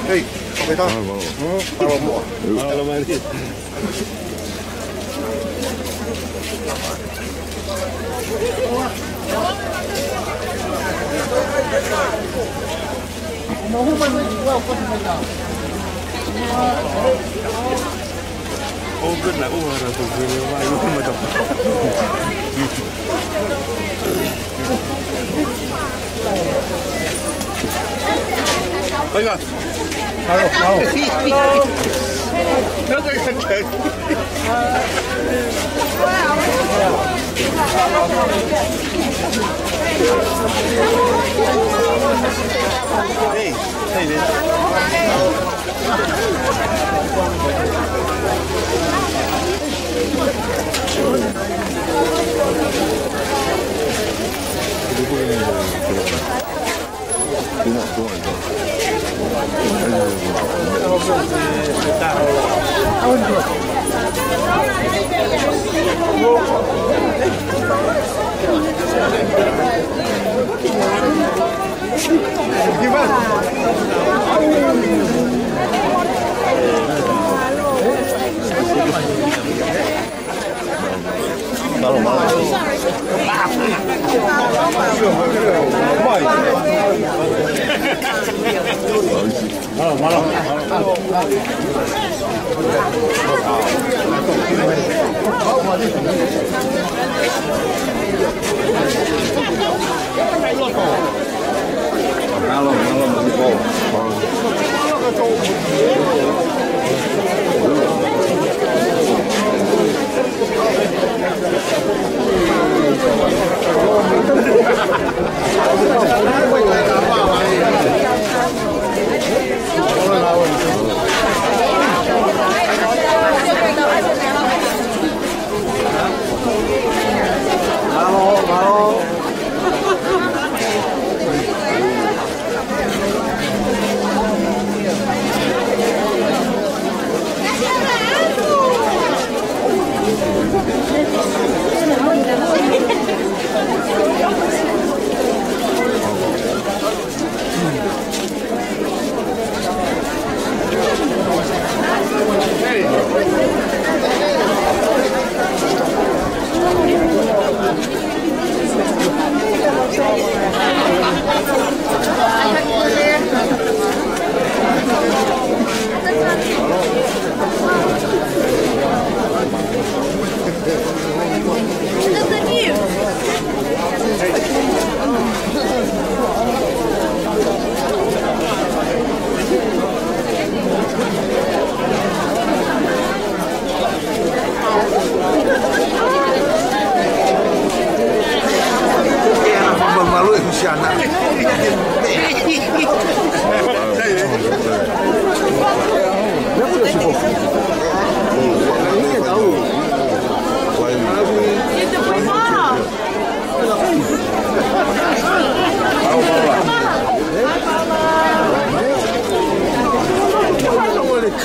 Hey, ¿cómo está? Malo, malo. ¿Mm? Malo, malo. Malo, malo. Oiga. Hello, hello. Hey, hey, man. You're not going, though. Give up.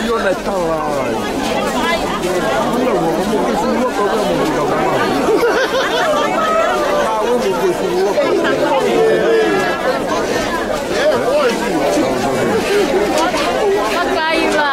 ʻIo, naʻe tala ai. Ua mo ke sulu ʻo ka ua mo ke kau kama. Ka ua mo ke sulu ʻo ka. Makaiva.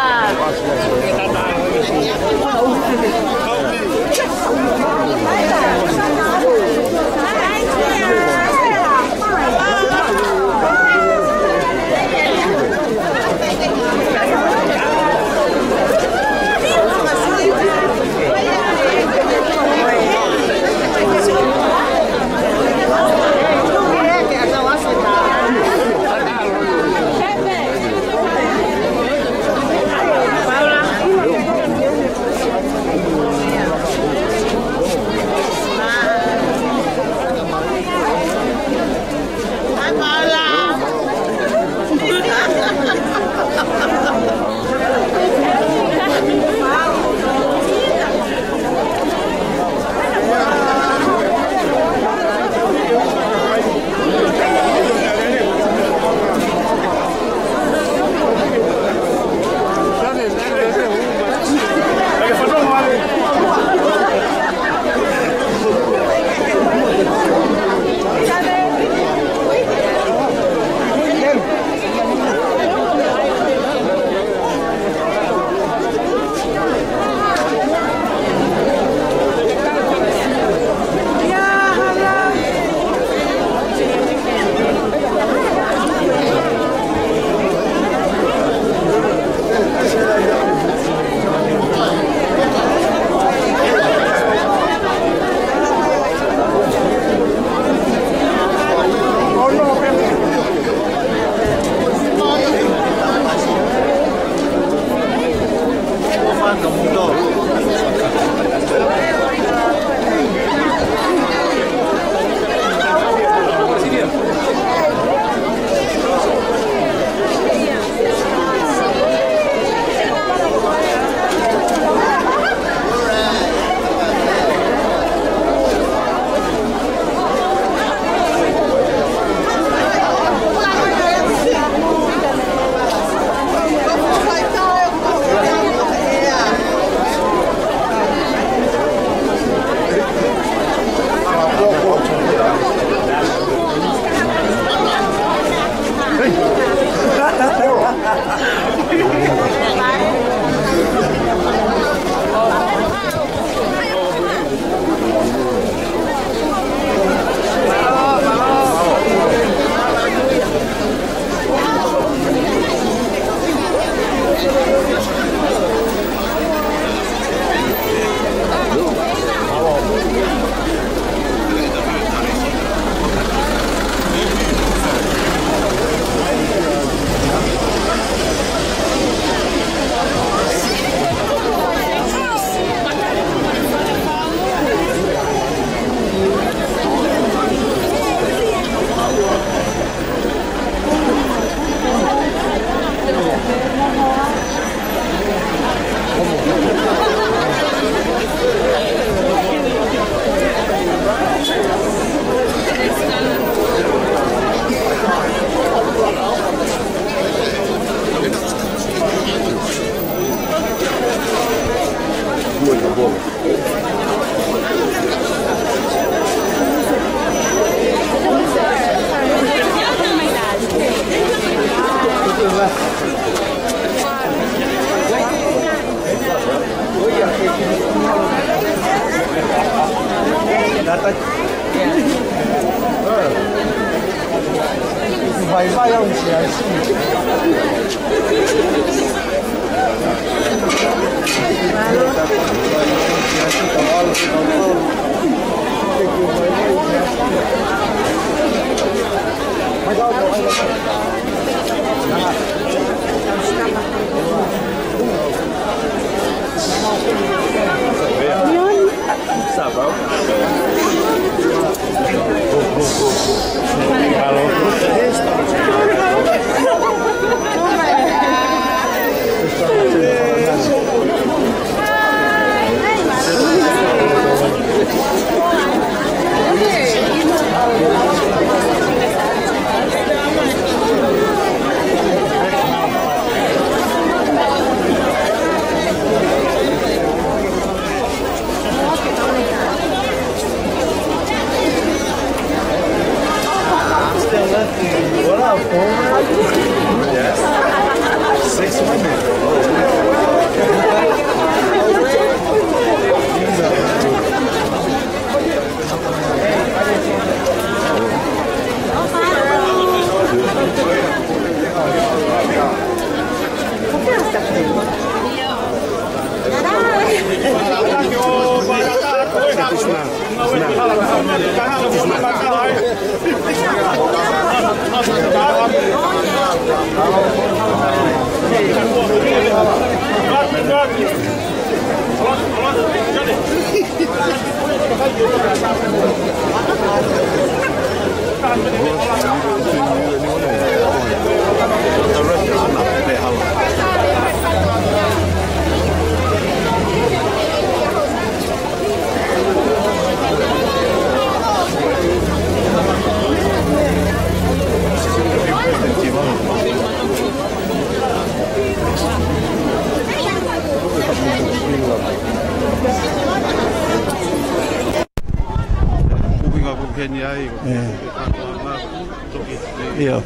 ʻIo.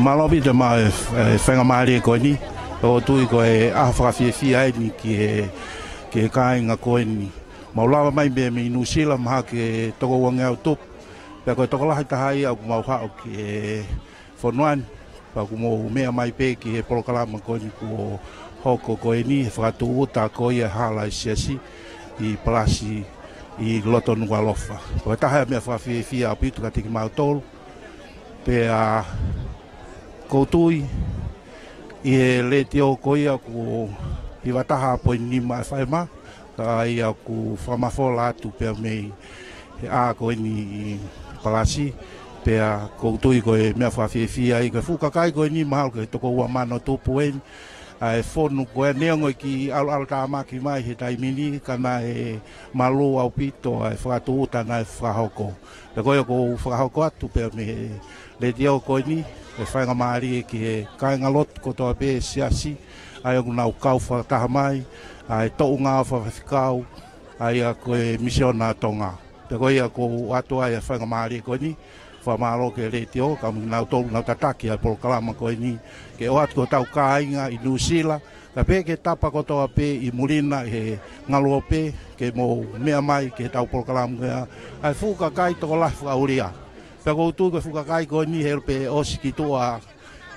Mālō ʻaupito maʻu e, e faingamālie ko eni. ʻOku ou tui ko e ʻaho fakafiefia eni ki he, ki he kāinga ko eni. Mau lava mai mei, mei Nuʻusila mahalo ko e toko uangeau tupu. Pea ko e tokolahi taha ia ʻoku mau haʻu ki he fonua ni, pea ʻoku mou meʻa mai pē ki he polokalama ko eni kuo hoko ko eni, he fakatūʻuta ko ia hala ʻa e siasi ʻi Palasi ʻi loto Nukuʻalofa. Ko e taha e meʻa fakafiefia ʻaupito kiate kimautolu. Pea ʻoku ou tui ʻi he letiō ko ia ʻoku hiva taha poini nima FM, ka ʻoku fakamafola atu pea mei he ʻā ko eni ʻi Palasi, pea ʻoku ou tui ko e meʻa fakafiefia ia, ko e fuʻu kakai ko eni mahalo ko e toko ua mano tupu eni, ʻa e fonu ko ē neongo e kiʻi ʻaluʻalu tāmaki mai he taimi ni, ka naʻe malū ʻaupito ʻa e fakatūʻuta naʻe fakahoko. Pea ko ia ʻoku ou fakahoko atu pea mei he letiō ko eni, e faingamālie ki he kāingalotu kotoa pē siasi, ʻa ia ʻoku nau kau fakataha mai, ʻa e toʻu ngāue fakafaifekau, ʻa ia ko e Misiona ʻa Tonga. Pea ko ia ʻoku ou ʻoatu ai e faingamālie ko eni, fakamālō ki he letiō, kae ʻumaʻā kinautolu ʻoku nau tataki ʻa e polokalama ko eni, ke ʻoatu ki hotau kāinga ʻi Nuʻusila, kae pehē ki he tapa kotoa pē ʻi muli na ʻi he ngaluope, ke mou meʻa mai ki heʻetau polokalama ko ia, ʻa e fuʻu kakai tokolahi fakaʻulia. Pea ʻoku ou tui ko e fuʻu kakai ko eni he ʻoku pē ʻosi ki tuʻa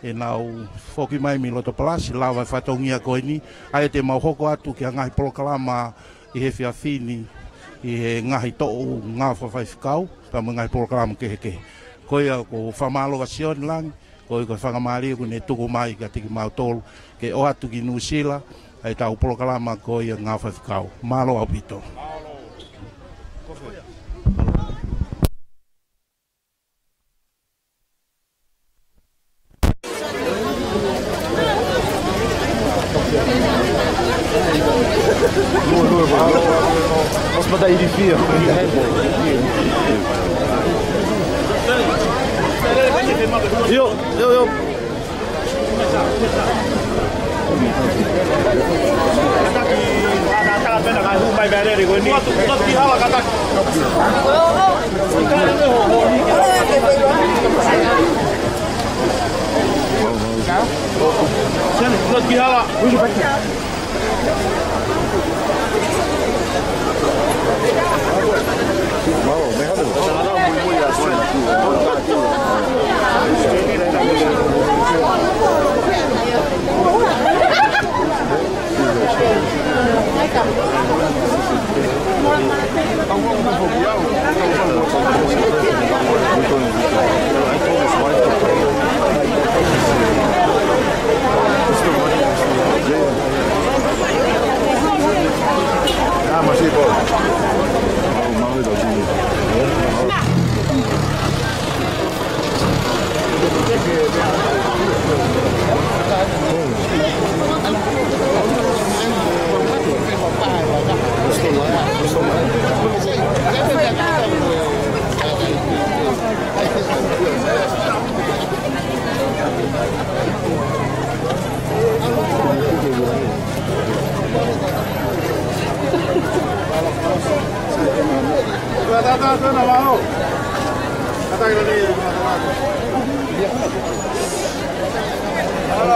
ʻenau foki mai mei loto Palasi, lava e fatongia ko eni, ʻa ia te mau hoko atu ki he ngaahi polokalama ʻi he efiafi ni, ʻi he ngaahi toʻu ngāue fakafaifekau, pea mo e ngaahi polokalama kehekehe. Ko ia ʻoku ou fakamālō kia Sione Langi, ko ia ko e faingamālie kuo ne tuku mai kiate kimautolu, ke ʻoatu ki Nuʻusila, ʻa ʻetau polokalama ko ia ngāue fakafaifekau. Mālō ʻaupito. Io, io, io.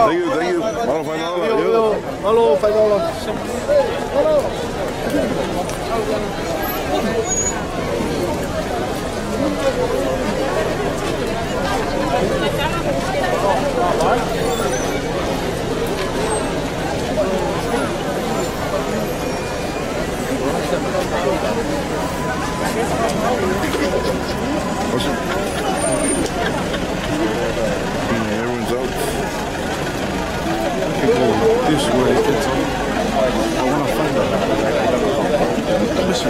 Thank you, thank you. Mālō, fai mālō. Mālō, fai mālō. Awesome. Yeah, everyone's out. This way. I wanna find out. Let me see.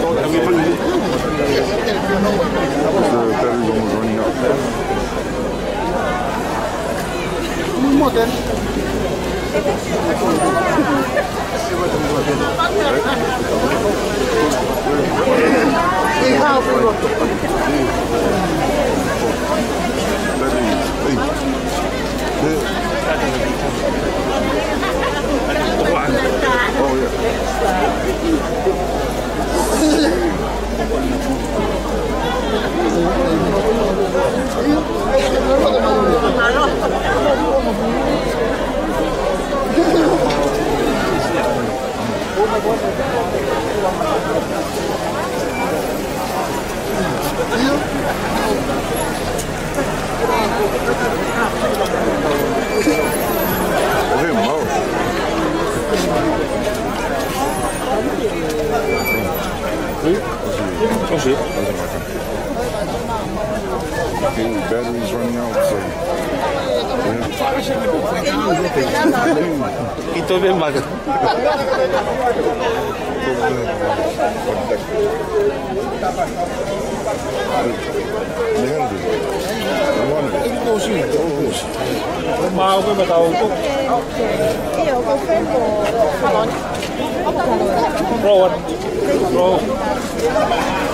Battery's running out, so. Ito be maga. Bro, what? Bro.